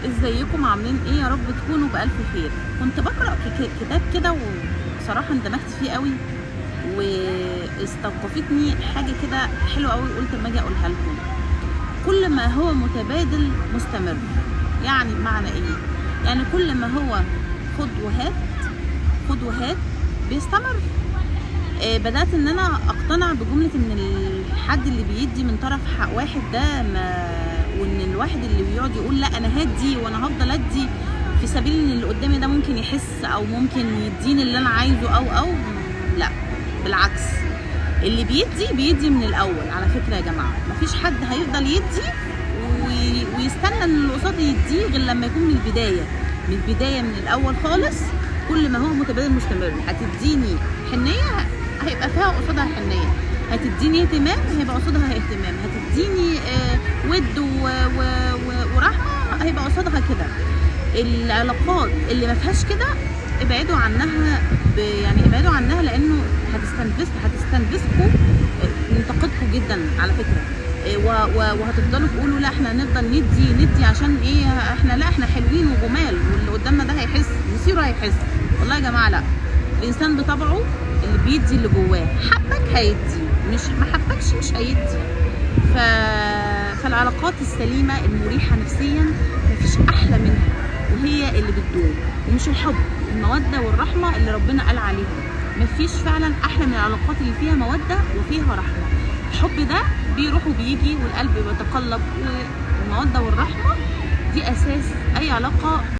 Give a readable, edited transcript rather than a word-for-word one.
ازيكم عاملين ايه؟ يا رب تكونوا بألف خير. كنت بقرأ كتاب كده وبصراحة اندمجت فيه قوي، واستوقفتني حاجة كده حلوة قوي، قلت اما اجي اقولها لكم. كل ما هو متبادل مستمر. يعني بمعنى ايه؟ يعني كل ما هو خد وهات، خد وهات بيستمر. بدأت ان انا اقتنع بجملة ان الحد اللي بيدي من طرف حق واحد ده ما، وان الواحد اللي بيقعد يقول لا انا هدي وانا هفضل ادي في سبيل ان اللي قدامي ده ممكن يحس او ممكن يديني اللي انا عايزه او لا، بالعكس اللي بيدي بيدي من الاول. على فكرة يا جماعة مفيش حد هيفضل يدي ويستنى ان اللي قصاده يديه غير لما يكون من البداية، من البداية من الاول خالص. كل ما هو متبادل مستمر. هتديني حنية هيبقى فيها قصادها حنية، هتديني اهتمام هيبقى قصادها اهتمام، هتديني ود ورحمة هيبقى قصادها كده. العلاقات اللي ما فيهاش كده ابعدوا عنها، يعني ابعدوا عنها، لانه هتستنفذكم من طاقتكم جدا على فكرة. وهتفضلوا تقولوا لا احنا هنفضل ندي عشان ايه؟ احنا لا احنا حلوين وجمال واللي قدامنا ده هيحس، مصيره هيحس. والله يا جماعة لا، الانسان بطبعه اللي بيدي اللي جواه، حبك هيدي، مش ما حبكش مش هيدي. فالعلاقات السليمة المريحة نفسيا مفيش احلى منها، وهي اللي بتدوم. ومش الحب، المودة والرحمة اللي ربنا قال عليها. مفيش فعلا احلى من العلاقات اللي فيها موده وفيها رحمه. الحب ده بيروح وبيجي والقلب بيتقلب، والمودة والرحمة دي اساس اي علاقة.